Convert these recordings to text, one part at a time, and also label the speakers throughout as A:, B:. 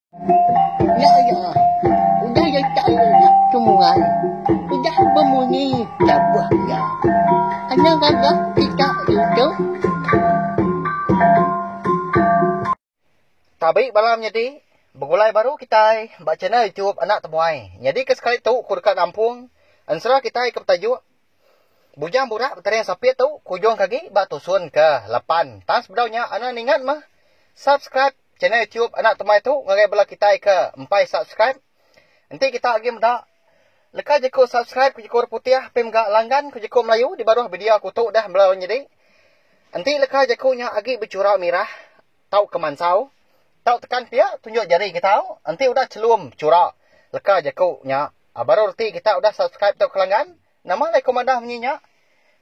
A: Nya iya, udah iya tai nya temuai, udah bemunyi tabuh iya. Anang gagah kita ditu.
B: Tabi bala menyadi, begulai baru kitai ba channel YouTube Anak Temuai. Nyadi ke sekali tu ku deka nampung ensera kitai ke betajuk Bujang Burak Betering Sapit tu kujung ke agi ba tusun ke lapan. Tang sebedau nya anang ningat meh subscribe Channel YouTube Anak Temai tu ngagai bala kitai ke empai subscribe. Enti kita agi meda leka jaku subscribe ku jaku orang putih pi mega langgan ku jaku Melayu di baruh video aku tu dah bela nyadi. Enti leka jaku nya agi bechura mirah tauka mansau tau tekan pia tunjuk jari kita enti udah chelum chura leka jaku nya baru reti kita udah subscribe tauka langgan. Nama alai ku madah munyi nya?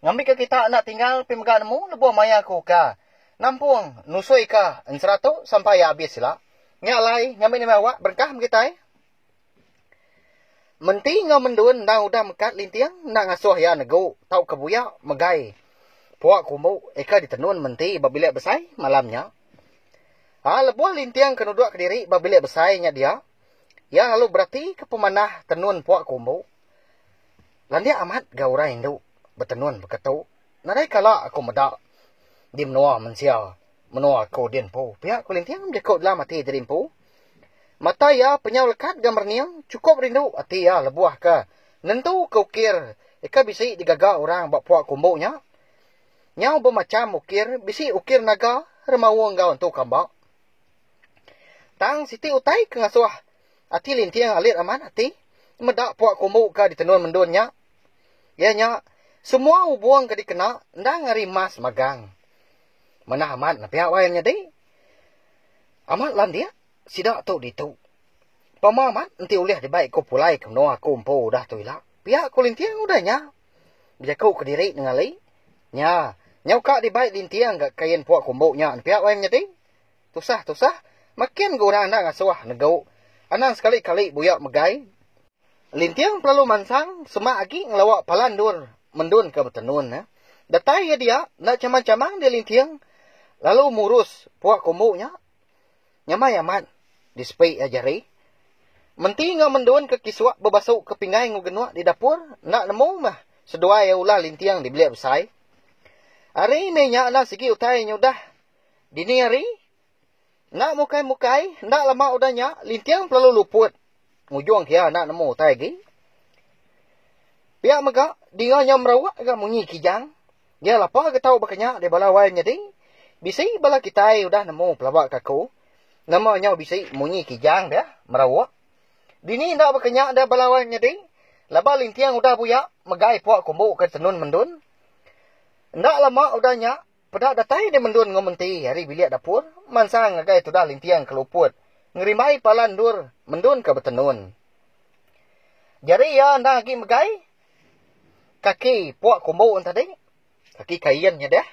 B: Ngambika kita enda tinggal pi mega nemu lebuh maya ku ka nampung nusui ka ensera tu sampai iya abis ila. Nya alai ngambi nembiak awak berengkah meh kitai. Menti enggau mendun endang udah mekat linting enda ngasuh iya negu tauka buya megai pua kumbu eka ditenun menti ba bilik besai malam nya. Aa lebuh linting ke nuduk kediri ba bilik besai nya dia, iya lalu beratika pemanah tenun pua kumbu. Landik amat ga orang indu betenun baka tu. Nadai kala aku meda di menua mensia menua aku din empu. Pia ku Linting bejaku dalam ati diri empu. Mata iya penyau lekat ga merening chukup rindu ati iya lebuh ke nentu ke ukir ke bisi digaga orang ba pua kumbu nya. Nyau bemacham ukir bisi ukir naga, remaung enggau entu kamba. Tang siti utai ke ngasuh ati Linting alit amat ati meda pua kumbu ke ditenun mendun nya iya nya semua ubung ke dikena endang ari emas magang. Manah amat ne pia wai menyadi. Amat landik sida tu ditu. Pama amat enti ulih dibai ku pulai ke menua aku empu udah tu ila. Pia ku Linting udah nya. Bejaku kediri nengali. Nya nyau ka dibai Linting ga kain pua kumbu nya ne pia wai menyadi. Tusah tusah makin ga orang enda ngasuh negu anang sekali kali buya megai. Linting pelalu mansang semak agi ngelawa palan endur mendun ke betenun. Datai iya dia enda chamang chamang dia Linting lalu murus pua kumbu nya. Nyamai amat disepi iya jari. Menti enggau mendun ke kisuk bebasu ke pinggai enggau genuk di dapur enda nemu mah seduai iya ulah Linting di bilik besai. Ari meh nya enda sigi utai nyudah Dini hari, enda mukai-mukai, enda lama udah nya, Linting pelalu luput ngujung ke iya enda nemu utai agi. Pia mega, dinga nya merawak ga munyi kijang. Iya lapa ga tau baka nya deh bala wai menyadi. Bisi bala kitai udah nemu pelaba ke aku. Nama nyau bisi munyi kijang deh merawak. Dini enda baka nya deh bala wai menyadi. Laban Linting udah buya megai pua kumbu ke tenun mendun. Enda lama udah nya, Peda datai deh mendun enggau menti ari bilik dapur mansang ngagai tudah linting ke luput ngerimbai palan endur mendun ke betenun. Jari iya endang agi megai kaki pua kumbu en tadi, kaki kain nya deh.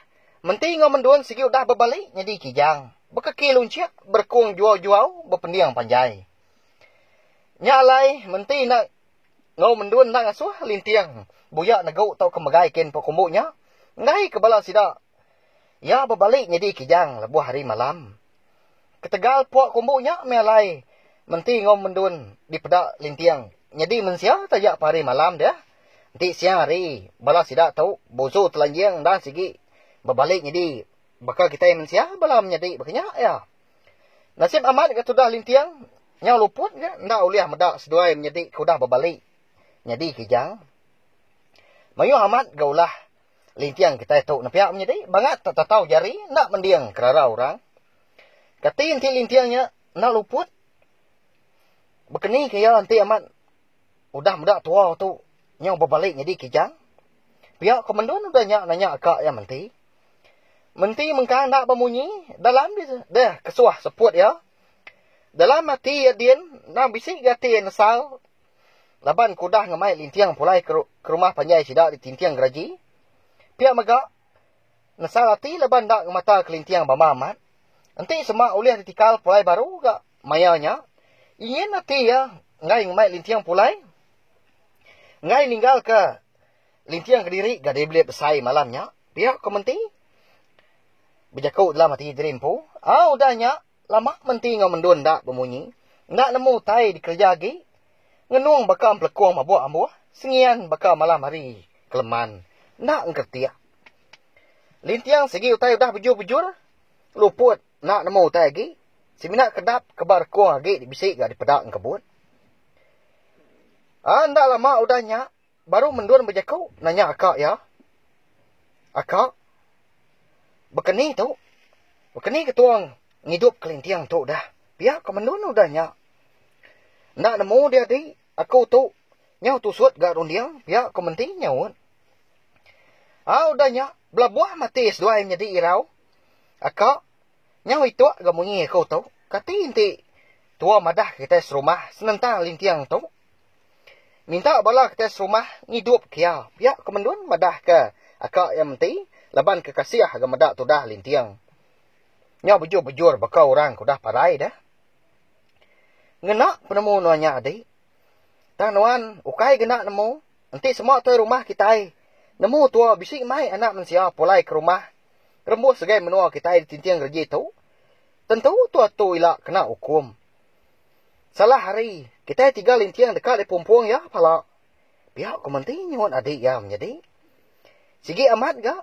B: Menti enggau mendun sigi udah bebali nyadi kijang, bekaki lunchik berekung juau-juau bepending panjai. Nya alai menti enda Enggau mendun enda ngasuh linting buya negu tauka megai kin pua kumbu nya, enggai ke bala sida iya bebali nyadi kijang lebuh hari malam. Ketegal pua kumbu nya meh alai menti enggau mendun dipeda linting nyadi mensia taja pa hari malam deh. Enti siang hari bala sida tu busu telanjing enda sigi bebali nyadi baka kitai mensia bala menyadi baka nya iya. Nasib amat ga tudah Linting nyau luput ga enda ulih meda seduai menyedi ke udah bebali nyadi kijang. Mayuh amat ga ulah Linting kitai tu nepia menyedi bangat tak tatau jari enda mending kerara orang. Kati enti Linting nya enda luput bekeni ke iya enti amat udah meda tua tu nyau bebali nyadi kijang. Pia ko Mendun udah nya nanya ka iya menti. Menti mengkang enda bemunyi dalam deh kesuah seput iya. Dalam ati iya din endang bisi ga ati iya nesal laban ke udah ngemai Linting pulai ke rumah panjai sida di Tinting Geraji. Pia mega nesal ati laban enda ngemata ke Linting bama amat. Enti sema ulih ditikal pulai baru ga maya nya, ingin ati iya enggai ngemai Linting pulai enggai ninggalka Linting kediri ga di bilik besai malam nya. Pia ko menti. Bejaku dalam ati diri empu. Au udah nya, lama menti enggau mendun enda bemunyi. Enda nemu utai dikereja agi. Ngenung baka empelekung mabuk ambuh, sengian baka malam hari keleman. Enda engkeretik. Linting sigi utai udah bejur-bejur, luput enda nemu utai agi. Semina kedap ke ba rekung agi bisi ga dipeda engkebut. Aa enda lama udah nya, baru mendun bejaku nanya aka iya. Aka, baka ni tu? Baka ni ketua ngidup kelinting tu dah? Pia ke mendun udah nya. Enda nemu dia adi aku tu nyau tusut ga runding pia ke menti nyaut. Aa udah nya belabuh mati seduai menyadi irau. Aka, nyau ituk ga munyi aku tu. Kati enti tua madah kitai serumah senentang linting tu? Minta bala kitai serumah ngidup ke iya pia ke mendun madah ke aka iya menti laban ke kasih ga meda tudah linting. Nyau bejur-bejur baka orang ke udah parai deh. Ngena penemu nuan nya adi. Tang nuan ukai gena nemu enti sema tuai rumah kitai nemu tua bisi mai anak mensia pulai ke rumah rembus agai menua kitai ditinting reji tu tentu tua tu ila kena ukum. Salah hari, kitai tiga linting deka dipumpung iya pala. Pia ku menti nyuut adi iya menyadi. Sigi amat ga,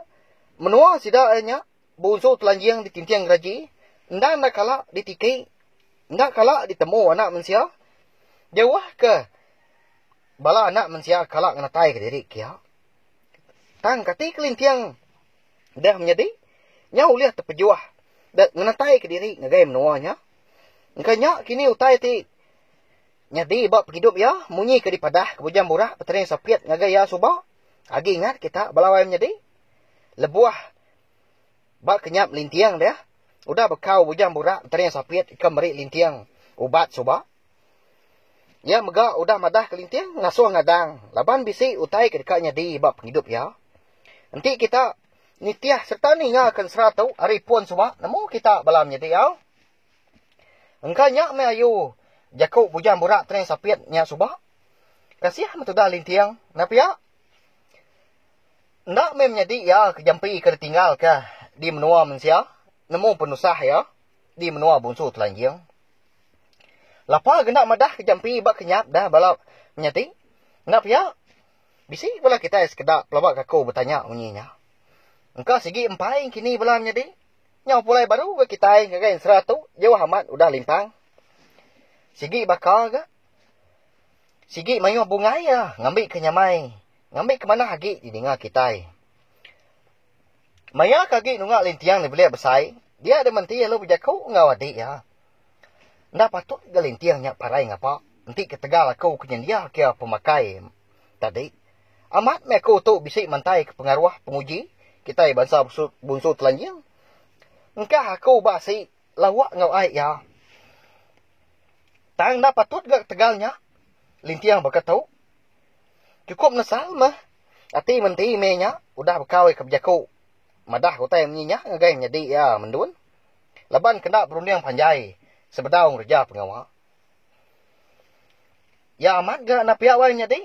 B: menua sida iya nya bunsu telanjing ditinting geraji, enda enda kala ditiki, enda kala ditemu anak mensia. Jauh ke bala anak mensia kala ngenataika diri kia. Tang kati kelinting deh menyadi, nyau ulih tepejuh ngenataika diri ngagai menua nya. Engka nya kini utai ti nyadi ba pengidup iya munyi ke dipadah ke Bujang Burak Petering Sapit ngagai iya suba. Agi ingat kita bala wai menyadi? Lebuh ba kenyap linting deh udah bekau Bujang Burak Petering Sapit ke meri linting ubat suba. Iya mega udah madah ke linting ngasuh ngadang laban bisi utai ke deka nyadi ba pengidup iya. Enti kita nitih sereta ninga ke ensera tu ari pun suba nemu kita bala menyadi au. Engka nya meh ayu jaku Bujang Burak Tering Sapit nya suba. Kasih meh tudah Linting enda pia. Enda meh menyadi iya ke jampi ke ditinggalka di menua mensia nemu penusah iya di menua Bunsu Telanjing. Lapa genda madah ke jampi ba kenyap dah bala menyadi enda pia. Bisi bala kitai sekeda pelaba ke aku betanya munyi nya. Engka sigi empai kini bala menyadi. Nyau pulai baru ga kitai ngagai ensera tu jauh amat udah limpang. Sigi baka ga. Sigi mayuh bungai iya ngambi ke nyamai, ngambi ke manah agi didinga kitai. Maya ke agi nunga linting di bilik besai, dia deh menti lalu bejaku enggau adi iya. Enda patut ga linting nya parai ngapa enti ketegal aku ke nyendia ke iya pemakai tadi. Amat meh aku tu bisi mantai ke pengaruh penguji kitai bansa Bunsu Telanjing. Engkah aku ba asi lauk enggau ai iya. Tang enda patut ga ketegal nya linting baka tu. Chukup nesal meh ati menti meh nya udah bekau ke bejaku madah utai munyi nya ngagai menyadi iya mendun laban kena berunding panjai sebedau ngereja pengawa. Iya amat ga enda pia wai menyadi.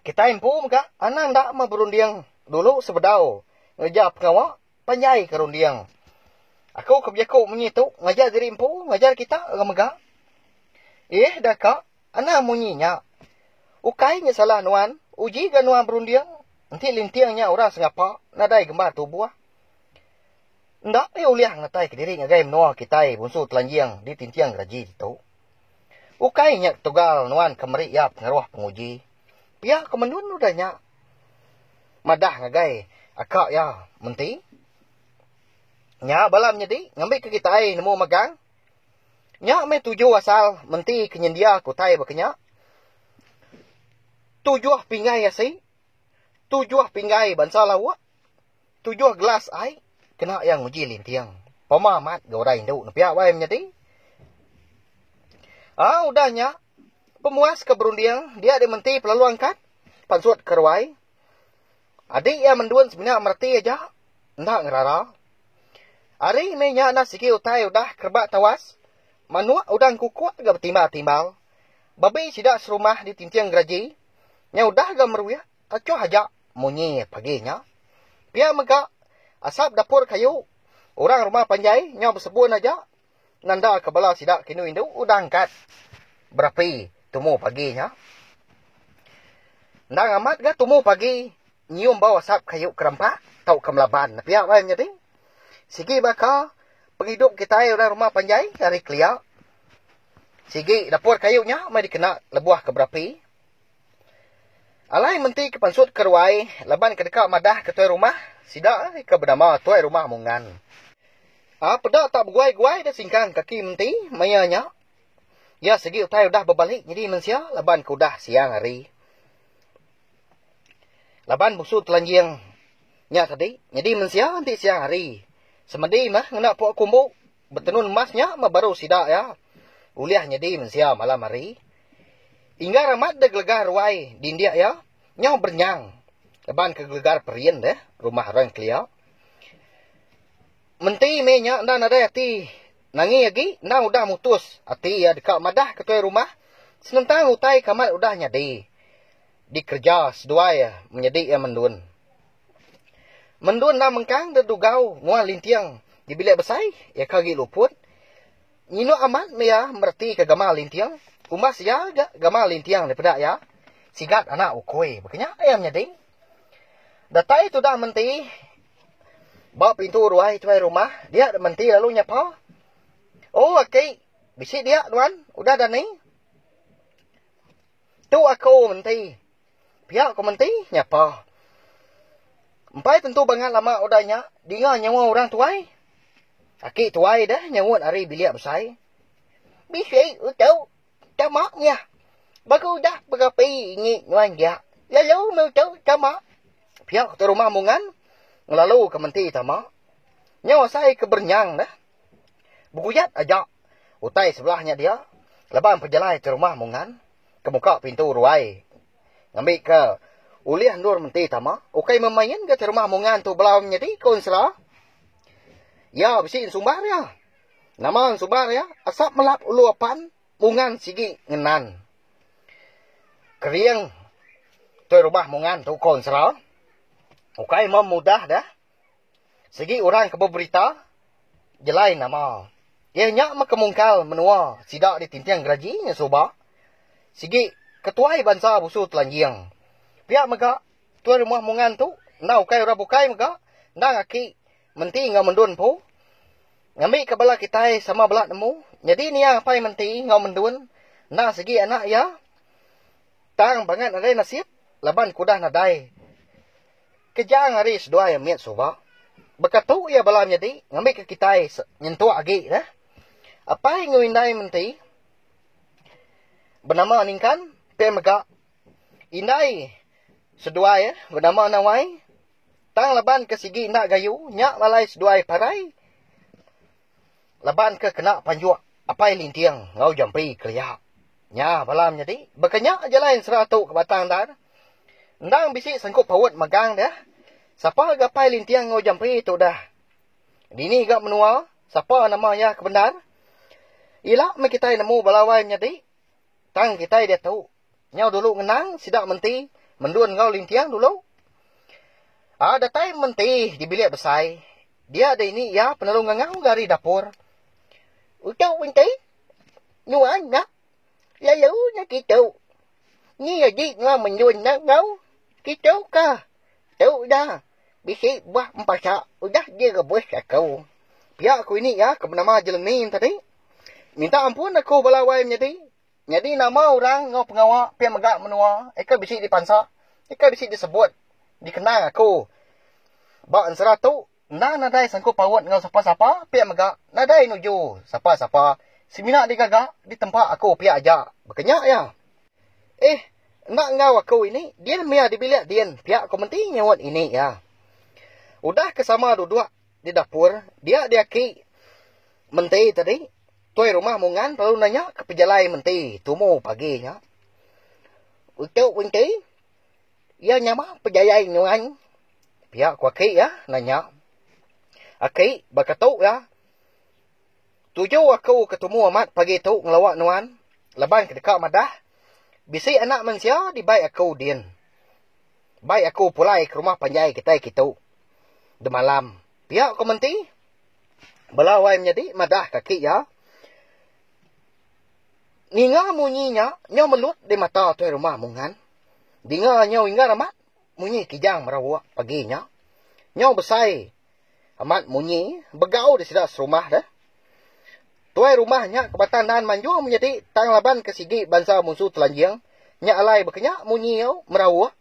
B: Kitai empu mega anang enda meh berunding dulu sebedau ngereja pengawa panjai ke runding. Aku ke bejaku munyi tu ngajar diri empu ngajar kita ga mega. Ih da ka anang munyi nya. Ukai nya salah nuan uji ga nuan berunding enti linting nya orang sengapa nadai gembar tubuh. Enda meh ulih ngetai kediri ngagai menua kitai Bunsu Telanjing di Tinting Geraji ditu. Ukai nya ketegal nuan ke meri iya pengaruh penguji. Pia ke mendun udah nya. Madah ngagai aka iya menti. Nya bala menyedi ngambika kitai nemu magang. Nya meh tuju asal menti ke nyendia ke utai baka nya. Tujuh pinggai asi, tujuh pinggai bansa lauk, Tujuh gelas ai kena iya nguji linting. Pama amat ga orang indu ne pia wai menyadi. Aa udah nya pemuas ke berunding dia di menti pelalu angkat pansut ke ruai. Adi iya mendun semina mereti aja enda ngerara. Ari meh nya enda sigi utai udah kerebak tawas manuk udah engkukuk ga betimbal-timbal. Babi sida serumah di tinting geraji nya udah ga meruik tachuh aja. Munyi pagi nya. Pia mega, asap dapur kayu, orang rumah panjai nyau besebun aja. Nanda ke bala sida ke indu-indu udah angkat berapi tumu pagi nya. Endang amat ga tumu pagi nyium bau asap kayu kerempak tauka melaban pia wai menyadi. Sigi baka pengidup kitai orang rumah panjai ari kelia. Sigi dapur kayu nya meh dikena lebuh ke berapi. Alai menti ke pansut ke ruai laban ke deka madah ke tuai rumah sida ke benama Tuai Rumah Mungan. Aa peda tak beguai-guai da singkang kaki menti maya nya. Iya sigi utai udah bebali nyadi mensia laban ke udah siang hari. Laban busu telanjing nya tadi nyadi mensia enti siang hari. Semedi meh ngena pua kumbu betenun emas nya meh baru sida iya ulih nyadi mensia malam hari. Inggar amat deh gelegar ruai dindik iya nyau berenyang laban ke gelegar perin deh rumah orang kelia. Menti meh nya enda nadai ati nangi agi endang udah mutus ati iya deka madah ke tuai rumah senentang utai ke amat udah nyadi dikereja seduai iya menyadi iya mendun. Mendun enda mengkang deh dugau nguan linting di bilik besai iya ke agi luput. Nyinuk amat meh iya meretika gamal linting. Umbas iya ga gamal linting dipeda iya. Sigat anak ukui baka nya iya menyadi. Datai tudah menti ba pintu ruai tuai rumah dia menti lalu nyapa. Oh aki bisi dia nuan udah dani. Tu aku menti. Pia ku menti nyapa. Empai tentu bangat lama udah nya dinga nyawa orang tuai. Aki tuai deh nyaut ari bilik besai.
A: Bisi utu tama nya. Baru udah berapi ingi nuan dia. Lalu meh utu tama.
B: Pia ku rumah mungan ngelalu ke menti tama. Nyau asai ke berenyang deh. Beguyat aja utai sebelah nya dia laban pejalai ke rumah mungan. Ke muka pintu ruai ngambika ulih endur menti tama ukai memain ga ti rumah mungan tu bela menyadi ko ensera. Iya bisi ensumbar iya. Nama ensumbar iya asap melap ulu apan mungan sigi ngenan. Kering tuai rumah mungan tu ko ensera. Ukai meh mudah deh. Sigi orang ke beberita jelai nama. Iya nya meh ke mungkal menua sida di Tinting Geraji nya suba. Sigi ketuai bansa Busu Telanjing. Pia mega tuai rumah Mungan tu enda ukai orang bukai mega endang aki Menti enggau Mendun empu. Ngambika bala kitai sama bela nemu nyadi niang apai Menti enggau Mendun enda sigi anak iya tang bangat nadai nasib laban ke udah nadai. Kejang ari seduai amit suba. Baka tu iya bala menyadi ngambika kitai nyentuk agi neh. Apai enggau indai menti benama Ningkan pia mega indai seduai benama Nawai tang laban ke sigi enda gayu nya balai seduai parai laban ke kena panjuk apai Linting enggau Jampi kelia. Nya bala menyadi baka nya jalai ensera tu ke batang endar. Endang bisi sangkup paut magang deh. Sapa ga apai Linting enggau Jampi tu dah. Dini ga menua, sapa nama iya ke bendar. Ila meh kitai nemu bala wai menyadi. Tang kitai diatu nyau dulu ngenang sida menti Mendun enggau Linting dulu. Aa datai menti di bilik besai, dia dini iya penelu ngangau ga ari dapur.
A: Utu menti, nuan nya lalu nya kitu. Ni agi enggau mendun nya enggau kitu ka. Tu dah bisi buah empasa udah direbus aku.
B: Pia ku ini iya ke benama Jeleni tadi. Minta ampun aku bala wai menyadi. Nyadi nama orang enggau pengawa pia mega menua eka bisi dipansa, eka bisi disebut, dikenang aku. Ba ensera tu Endang nadai sangkup paut enggau sapa-sapa pia mega nadai nuju sapa-sapa semina digaga ditempa aku pia aja. Baka nya iya. Eh, enda enggau aku ini din mia di bilik din pia ko menti nyaut ini iya. Udah ke sama duduk di dapur dia diaki menti tadi tuai rumah mungan lalu nanya ke pejalai menti tumu pagi nya.
A: Utu menti Iya nyama pejayai nuan.
B: Pia ku aki iya nanya. Aki baka tu iya. Tuju aku ke tumu amat pagi tu ngelawa nuan laban ke deka madah bisi anak mensia dibai aku din. Bai aku pulai ke rumah panjai kitai kitu demalam. Pia ku menti. Bala wai menyadi madah ke aki iya. Ninga munyi nya nyau melut di mata tuai rumah Mungan. Dinga nyau inggar amat munyi kijang merawuk pagi nya. Nyau besai amat munyi begau di sida serumah deh. Tuai rumah nya ke batang nan manjung menyadi tang laban ke sigi bansa munsu telanjing nya alai bekenya munyi nyau merawuk.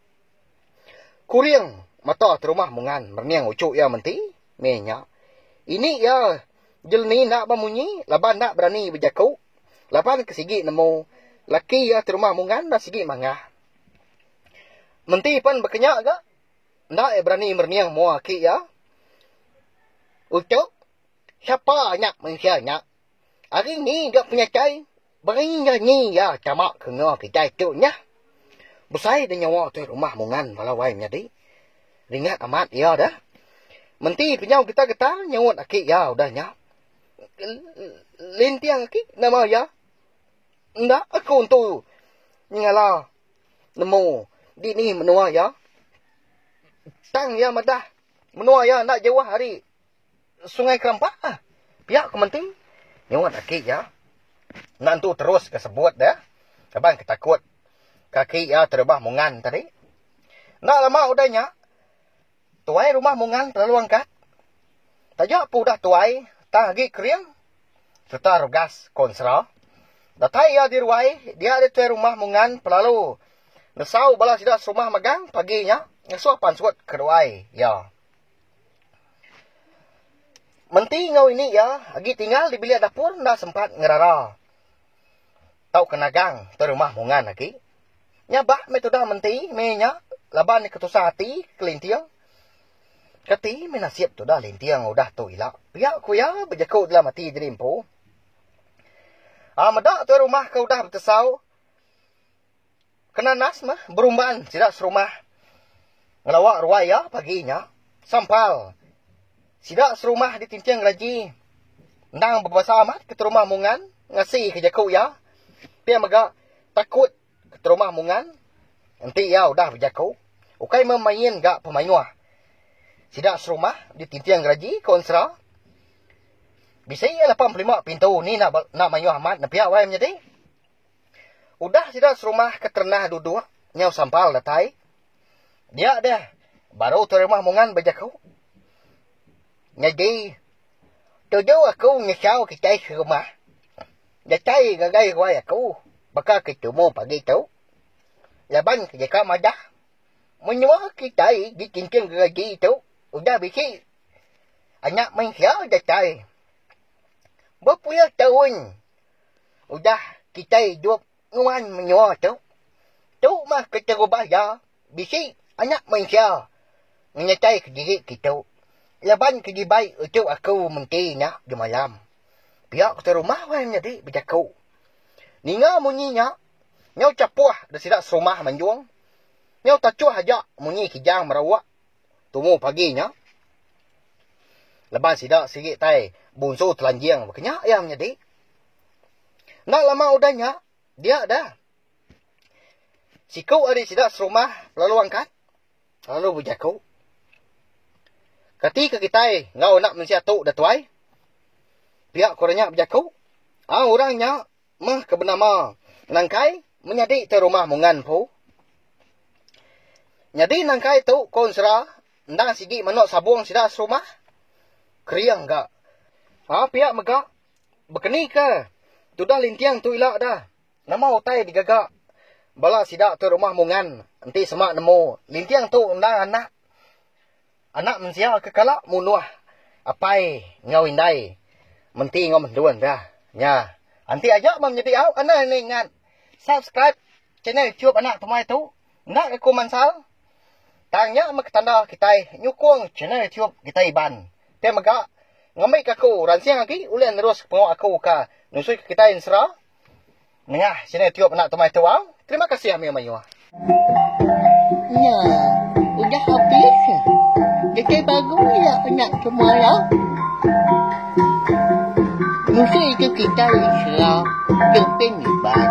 B: Kuring mata terumah Mungan merening uchu iya menti mih nya. Ini iya jeleni enda bemunyi laban enda berani bejaku. Laban ke sigi nemu laki iya ti rumah mungan enda sigi mangah. Menti pen baka nya ga enda iya berani merening mua aki iya. Uchu, sapa nya mensia nya? Ari ni ga penyachai beri ga ni iya tama ke enggau kitai tu nyah. Besai da nyawa ti rumah mungan bala wai menyadi. Ringat amat iya dah. Menti penyau getar-getar nyaut aki iya udah nya. Linting agi nama iya. Enda aku entu nyengala nemu dini menua iya. Tang iya madah menua iya enda jauh ari Sungai Kerampak. Pia ku menti nyuat aki iya. Enda entu terus ke sebut deh. Laban ke takut kaki iya terubah mungan tadi. Enda lama udah nya Tuai rumah Mungan kelalu angkat. Taja pun udah tuai tang agi kering sereta regas konsera. Datai iya di ruai dia deh tuai rumah Mungan pelalu nesau bala sida serumah magang pagi nya ngasuh pansut ke ruai iya. Menti enggau ini iya agi tinggal di bilik dapur enda sempat ngerara tauka nagang tuai rumah Mungan agi. Nyabak meh tudah menti meh nya laban ketusah ati kelinting. Kati meh nasib tudah linting udah tu ila pia ku iya bejaku dalam ati diri empu. Aa meda tuai rumah ke udah betesau kena nas meh berumban sida serumah ngelawa ruai iya pagi nya sampal sida serumah ditinting raji endang bebasa amat ke terumah mungan ngasi ke jaku iya pia mega takut Keterumah Mungan, enti iya udah bejaku, ukai meh main ga pemayuh. Sida serumah ditinting geraji ke Onsra. Bisi iya 85 pintu ni enda enda mayuh amat nepia wai menyadi. Udah sida serumah ke terenah duduk nyau sampal datai. Dia deh baru terumah Mungan bejaku. Nyadi tuju aku nyesau kitai serumah. Datai ngagai ruai aku baka ke tumu pagi tu laban ke deka madah menua kitai di Tinting Geregi tu udah bisi anak mensia datai. Bepuluh taun udah kitai idup nguan menua tu. Tu mah keterubah iya bisi anak mensia ngenytai kediri kitu laban ke dibai uchu aku menti nya demalam. Pia ke rumah wai menyadi bejaku. Ninga munyi nya, nyau chapuh da sida serumah manjung. Nyau tachuh aja munyi kijang merawak tumu pagi nya. Laban sida sigi tai bunsu telanjing baka nya iya menyadi. Enda lama udah nya, dia dah. Siku ari sida serumah lalu angkat lalu bejaku. Kati ke kitai enggau anak mensia tu da tuai? Pia ku orang nya bejaku. Au orang nya meh ke benama Nangkai menyadi ti rumah Mungan empu. Nyadi Nangkai tu ko ensera endang sigi manok sabung sida serumah. Kering ga. Ha pia mega bekeni ke tudah linting tu ila da. Nama utai digaga bala sida tu rumah Mungan enti sema nemu linting tu endang anak anak mensia ke kala munuh apai enggau indai menti enggau mendun dah. Nya enti aja meh menyadi au anang enda ingat subscribe channel youtube anak temuai tu enda ke ku mansal tang nya meh ketanda kitai nyukung channel youtube kitai Iban. Pia mega ngambi ke aku ransing agi ulih nerus pengawa aku ke nusui ke kitai ensera. Nengah channel tiup anak tumai tu au. Terima kasih amia mayuh.
A: Nya, udah habis. Datai baru ila anak semua. Mesti ke kitai ensera Jepin Iban.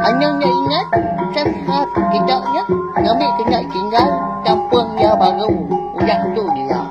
A: Anang enda ingat subscribe kita nya ngambi kena tinggal tampung iya baru udah tu ila.